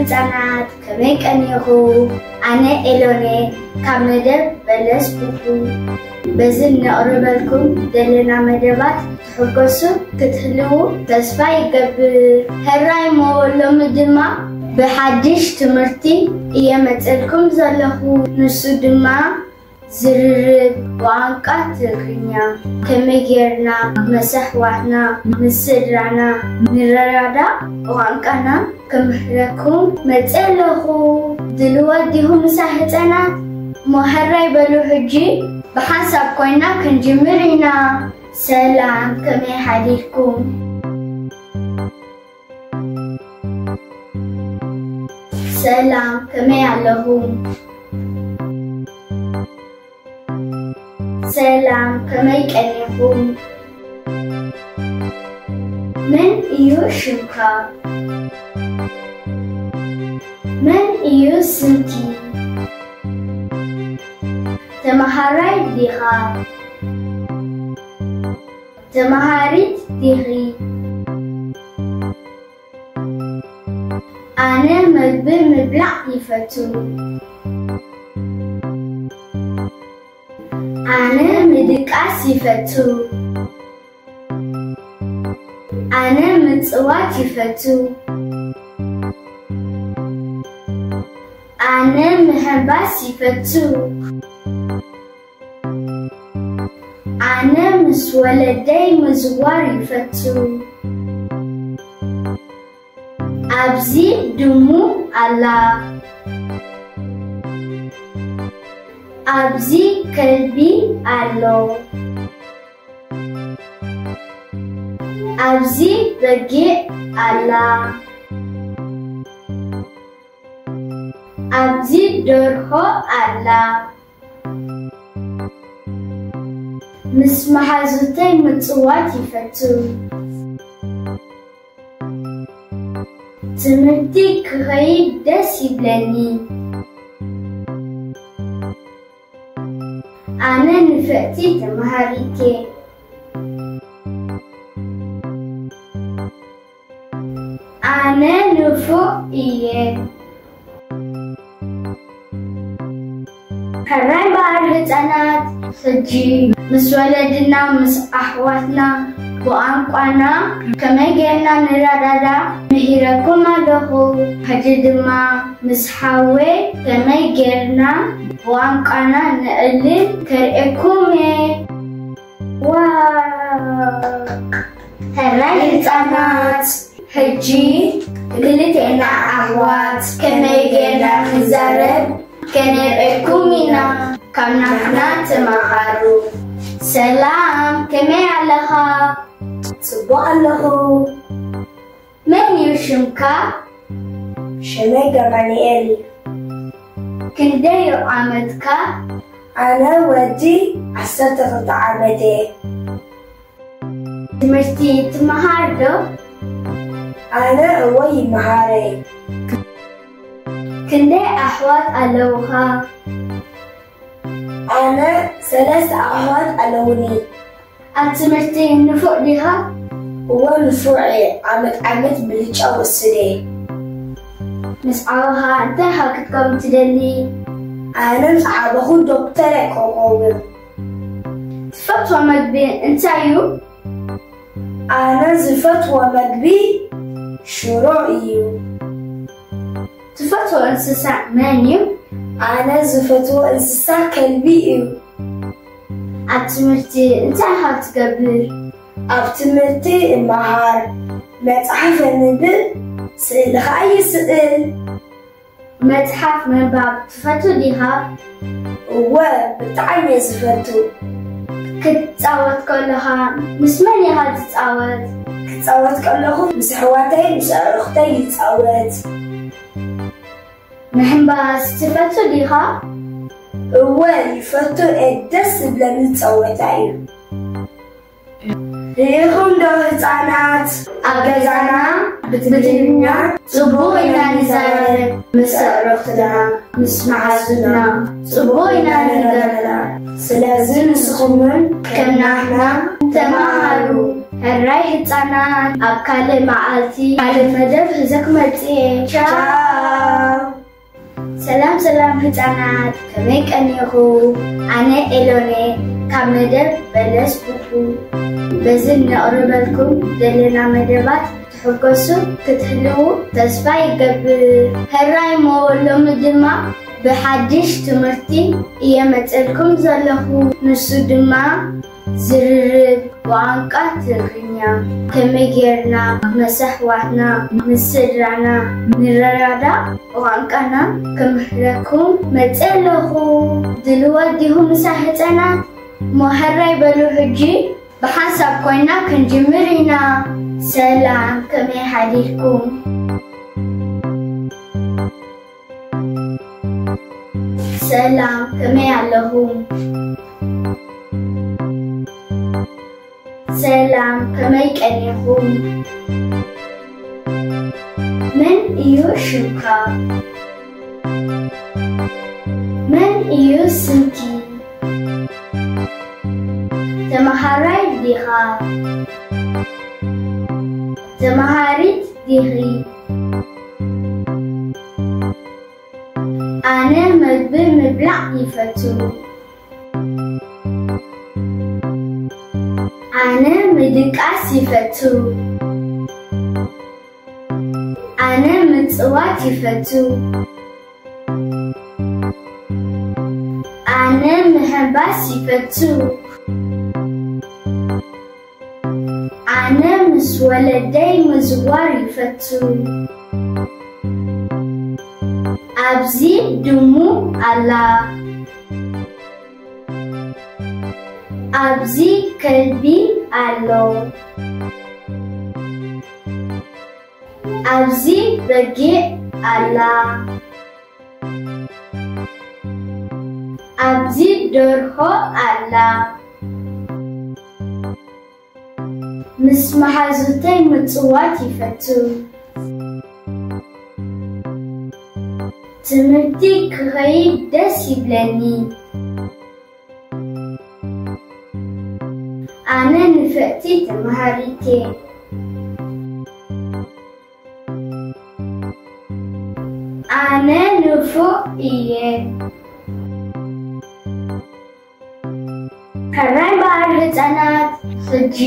ህጻናት ከመይ ቀኒኹ? ኣነ ኤሎኔ ካብ መደብ በለስ ቡኩ። በዚ ነቕርበልኩም ዘለና መደባት ትሕጎሱ ክትህልዉ ተስፋ ይገብር። ሕራይ እሞ ሎሚ ድማ ብሓድሽ ትምህርቲ እየ መጸልኩም ዘለኹ። ንሱ ድማ ዝርርብ ብቋንቋ ትግርኛ። ከመይ ጌርና ምስ ኣሕዋትና ምስ ስድራና ንረዳዳእ? ብቋንቋና ክምህረኩም መጸ ኣለኹ። ድልዋት ዲኹም ምሳይ ህጻናት? እሞ ሕራይ በሉ ሕጂ ብሓንሳብ ኮይና ክንጅምር ኢና። ሰላም፣ ከመይ ሓዲርኩም? ሰላም፣ ከመይ ኣለኹም? ሰላም፣ ከመይ ቀኒኹም? መን እዩ ሽምካ? መን እዩ ስምኪ? ተመሃራይ ዲኻ? ተመሃሪት ዲኺ? ኣነ መግቢ ምብላዕ ይፈቱ። ኣነ ምድቃስ ይፈቱ። ኣነ ምጽዋት ይፈቱ። ኣነ ምሕንባስ ይፈቱ። ኣነ ምስ ወለደይ ምዝዋር ይፈቱ። ኣብዚ ድሙ ኣላ። ኣብዚ ከልቢ ኣሎ። ኣብዚ በጊዕ ኣላ። ኣብዚ ደርሆ ኣላ። ምስ መሓዙተይ ምጽዋት ይፈቱ። ትምህርቲ ክኸይድ ደስ ይብለኒ። ኣነ ንፍዕቲ ተመሃሪት እየ። ኣነ ንፉዕ እየ። ሕራይ እምበኣር ህጻናት፣ ሕጂ ምስ ወለድና ምስ ኣሕዋትና ብቋንቋና ከመይ ጌርና ንረዳዳእ ምሂረኩም ኣለኹ። ሕጂ ድማ ምስ ሓወይ ከመይ ጌርና ብቋንቋና ንዕልል ከርእየኩም እየ። ዋው! ሕራይ ህጻናት፣ ሕጂ ክልቴና ኣሕዋት ከመይ ጌርና ክንዛረብ ከነርእየኩም ኢና። ካብ ናትና ተመሃሩ። ሰላም፣ ከመይ ኣለኻ? ጽቡቕ ኣለኹ። መን እዩ ሽምካ? ሽመይ ገማንኤል እዩ። ክንደይ እዩ ዓመትካ? ኣነ ወዲ ዓሰርተ ክልተ ዓመት እየ። ትምህርቲ ትመሃር ዶ? ኣነ እወ ይመሃር እየ። ክንደይ ኣሕዋት ኣለውኻ? ኣነ ሰለስተ ኣሕዋት ኣለውኒ። ኣብ ትምህርቲ ንፉዕ ዲኻ? እወ ንፉዕ እየ። ዓመት ዓመት ብልጫ ወስደ እየ። ምስ ዓበኻ እንታይ ኢኻ ክትከውን ትደሊ? ኣነ ምስ ዓበኹ ዶክተር እየ ክኸውን። ትፈትዎ መግቢ እንታይ እዩ? ኣነ ዝፈትዎ መግቢ ሽሮ እዩ። ትፈትዎ እንስሳ መን እዩ? ኣነ ዝፈትዎ እንስሳ ከልቢ እዩ። ኣብ ትምህርቲ እንታይ ኢኻ ትገብር? ኣብ ትምህርቲ እመሃር፣ መጽሓፍ ኣንብብ፣ ስእሊ ኸኣ ይስእል። መጽሓፍ ምንባብ ትፈቱ ዲኻ? እወ፣ ብጣዕሚ እየ ዝፈቱ። ክትጻወት ከለኻ ምስ መን ኢኻ ትጻወት? ክጻወት ከለኹ ምስ ኣሕዋተይ፣ ምስ ኣዕሩኽተይ ይጻወት። ምሕንባስ ትፈቱ ዲኻ? እወ፣ ይፈቱ እየ፣ ደስ ዝብለኒ ጸወታ እዩ። ርኢኹም ዶ ህፃናት? ኣብ ገዛና ብትግርኛ ጽቡቕ ኢና ንዛረብ፣ ምስ ኣዕሩኽትና፣ ምስ መሓዙትና ጽቡቕ ኢና ንረዳዳእ። ስለዚ ንስኹም እውን ከም ናህና ተመሃሩ። ሕራይ ህፃናት፣ ኣብ ካልእ መዓልቲ ካልእ መደብ ሒዘ ክመጽእ እየ። ቻው። ቻው። ሰላም ሰላም ህፃናት፣ ከመይ ቀኒኹ? ኣነ ኤሎኔ ካብ መደብ በለስ ቡቡ። በዚ ነቕርበልኩም ዘለና መደባት ትሕጎሱ ክትህልዉ ተስፋ ይገብር። ሕራይ እሞ ሎሚ ድማ ብሓድሽ ትምህርቲ እየ መፅልኩም ዘለኹ። ንሱ ድማ ዝርርብ ብቋንቋ ትግርኛ ከመይ ጌርና ምስ ኣሕዋትና፣ ምስ ስድራና ንረዳዳእ ብቋንቋና ክምህረኩም መፅእ ኣለኹ። ድልዋት ዲኹም ምሳይ ህፃናት? እሞ ሕራይ በሉ፣ ሕጂ ብሓንሳብ ኮይና ክንጅምር ኢና። ሰላም፣ ከመይ ሓዲርኩም? ሰላም፣ ከመይ ኣለኹም? ሰላም፣ ከመይ ቀኒኹም? መን እዩ ሽምካ? መን እዩ ስምኪ? ተመሃራይ ዲኻ? ተመሃሪት ዲኺ? ኣነ መግቢ ምብላዕ ይፈቱ። ኣነ ምድቃስ ይፈቱ። ኣነ ምጽዋት ይፈቱ። ኣነ ምሕንባስ ይፈቱ። ኣነ ምስ ወለደይ ምዝዋር ይፈቱ። ኣብዚ ድሙ ኣላ። ኣብዚ ከልቢ ኣሎ። ኣብዚ በጊዕ ኣላ። ኣብዚ ደርሆ ኣላ። ምስ መሓዙተይ ምጽዋት ይፈቱ። ትምህርቲ ክኸይድ ደስ ይብለኒ። ኣነ ንፍዕቲ ተመሃሪት እየ። ኣነ ንፉዕ እየ። ሕራይ እምበኣር ህጻናት፣ ሕጂ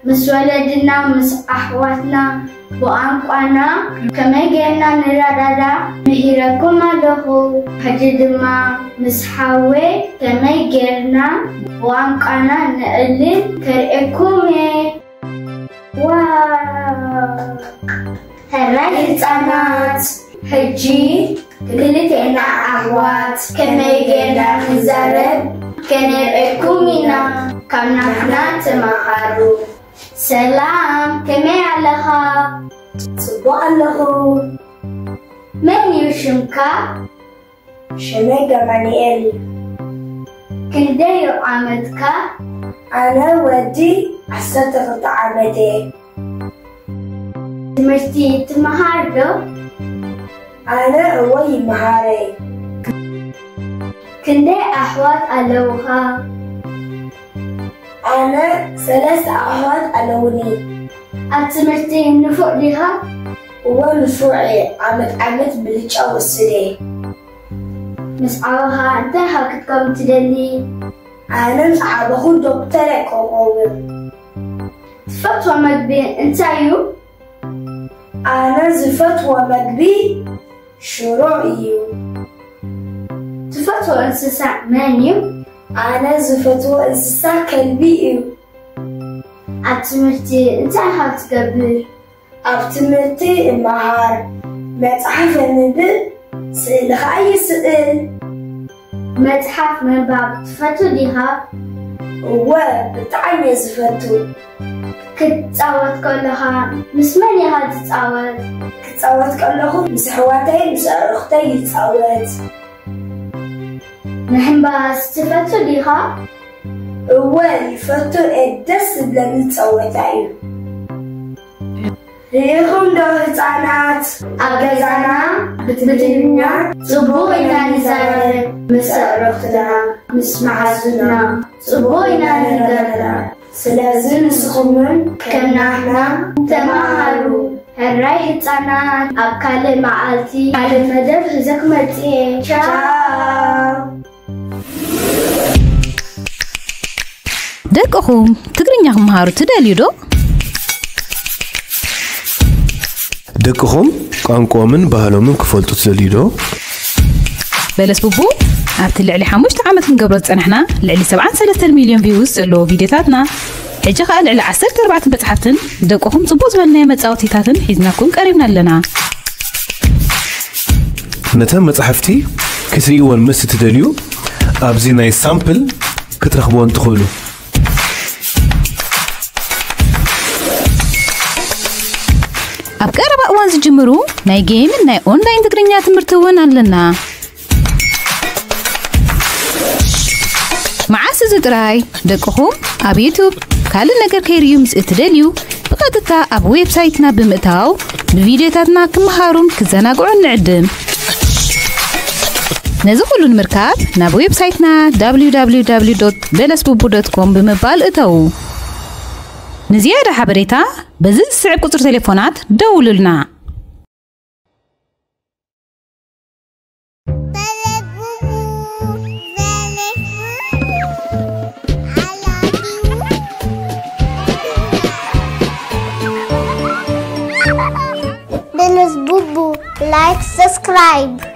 ምስ ወለድና፣ ምስ ኣሕዋትና ብቋንቋና ከመይ ጌርና ንረዳዳእ ምሂረኩም ኣለኹ። ሕጂ ድማ ምስ ሓወይ ከመይ ጌርና ብቋንቋና ንዕልል ከርእየኩም እየ። ዋው! ሕራይ ህጻናት፣ ሕጂ ክልቴና ኣሕዋት ከመይ ጌርና ክንዛረብ ከነርእየኩም ኢና። ካብ ናትና ተመሃሩ። ሰላም፣ ከመይ ኣለኻ? ጽቡቕ ኣለኹ። መን እዩ ሽምካ? ሽመይ ገማንኤል። ክንደይ እዩ ዓመትካ? ኣነ ወዲ ዓሰርተ ክልተ ዓመት እየ። ትምህርቲ ትመሃር ዶ? ኣነ እወ ይመሃር እየ። ክንደይ ኣሕዋት ኣለውኻ? ኣነ ሰለስተ ኣሕዋት ኣለውኒ። ኣብ ትምህርቲ ንፉዕ ዲኻ? እወ ንፉዕ እየ። ዓመት ዓመት ብልጫ ወስድ እየ። ምስ ዓበኻ እንታይ ኢኻ ክትከውን ትደሊ? ኣነ ምስ ዓበኹ ዶክተር እየ ክኸውን። ትፈትዎ መግቢ እንታይ እዩ? ኣነ ዝፈትዎ መግቢ ሽሮ እዩ። ትፈትዎ እንስሳ መን እዩ? ኣነ ዝፈትዎ እንስሳ ከልቢ እዩ። ኣብ ትምህርቲ እንታይ ኢኻ ትገብር? ኣብ ትምህርቲ እመሃር፣ መጽሓፍ ኣንብብ፣ ስእሊ ኸኣ ይስእል። መጽሓፍ ምንባብ ትፈቱ ዲኻ? እወ፣ ብጣዕሚ እየ ዝፈቱ። ክትጻወት ከለኻ ምስ መን ኢኻ ትጻወት? ክጻወት ከለኹ ምስ ኣሕዋተይ፣ ምስ ኣዕሩኽተይ ይጻወት። ምሕንባስ ትፈቱ ዲኻ? እወ ይፈቱ እየ፣ ደስ ዝብለኒ ጸወታ እዩ። ርኢኹም ዶ ህጻናት፣ ኣብ ገዛና ብትግርኛ ጽቡቕ ኢና ንዛረብ፣ ምስ ኣዕሩኽትና፣ ምስ መሓዙትና ጽቡቕ ኢና ንዛረብ። ስለዚ ንስኹም እውን ከም ናህና ተማሃሩ። ሕራይ ህጻናት፣ ኣብ ካልእ መዓልቲ ካልእ መደብ ሒዘ ክመጽእ እየ። ቻው። ደቅኹም ትግርኛ ክመሃሩ ትደልዩ ዶ? ደቅኹም ቋንቋኦምን ባህሎምን ክፈልጡ ትደልዩ ዶ? በለስ ቡቡ ኣብቲ ልዕሊ ሓሙሽተ ዓመት ክንገብሮ ዝጸናሕና ልዕሊ ሰብዓን ሰለስተን ሚልዮን ቪውስ ዘለዎ ቪድዮታትና፣ ሕጂ ከኣ ልዕሊ ዓሰርተ ኣርባዕተ በጻሕትን ደቅኹም ጽቡቕ ዝበልናዮ መጻወቲታትን ሒዝናኩም ቀሪብና ኣለና። ነተን መጻሕፍቲ ክትርእይወን ምስ እትደልዩ ኣብዚ ናይ ሳምፕል ክትረኽብወን ትኽእሉ። ኣብ ቀረባ እዋን ዝጅምሩ ናይ ጌምን ናይ ኦንላይን ትግርኛ ትምህርቲ እውን ኣለና። መዓስ እዚ ጥራይ ደቅኹም ኣብ ዩቱብ ካልእ ነገር ከይርእዩ ምስ እትደልዩ ብቐጥታ ኣብ ዌብሳይትና ብምእታው ብቪድዮታትና ክመሃሩን ክዘናግዑን ንዕድም። ነዚ ኩሉ ንምርካብ ናብ ዌብሳይትና www በለስቡቡ com ብምባል እተዉ። ንዝያዳ ሓበሬታ በዚ ዝስዕብ ቁጽሪ ቴሌፎናት ደውሉልና። Belus Bubu, like, subscribe.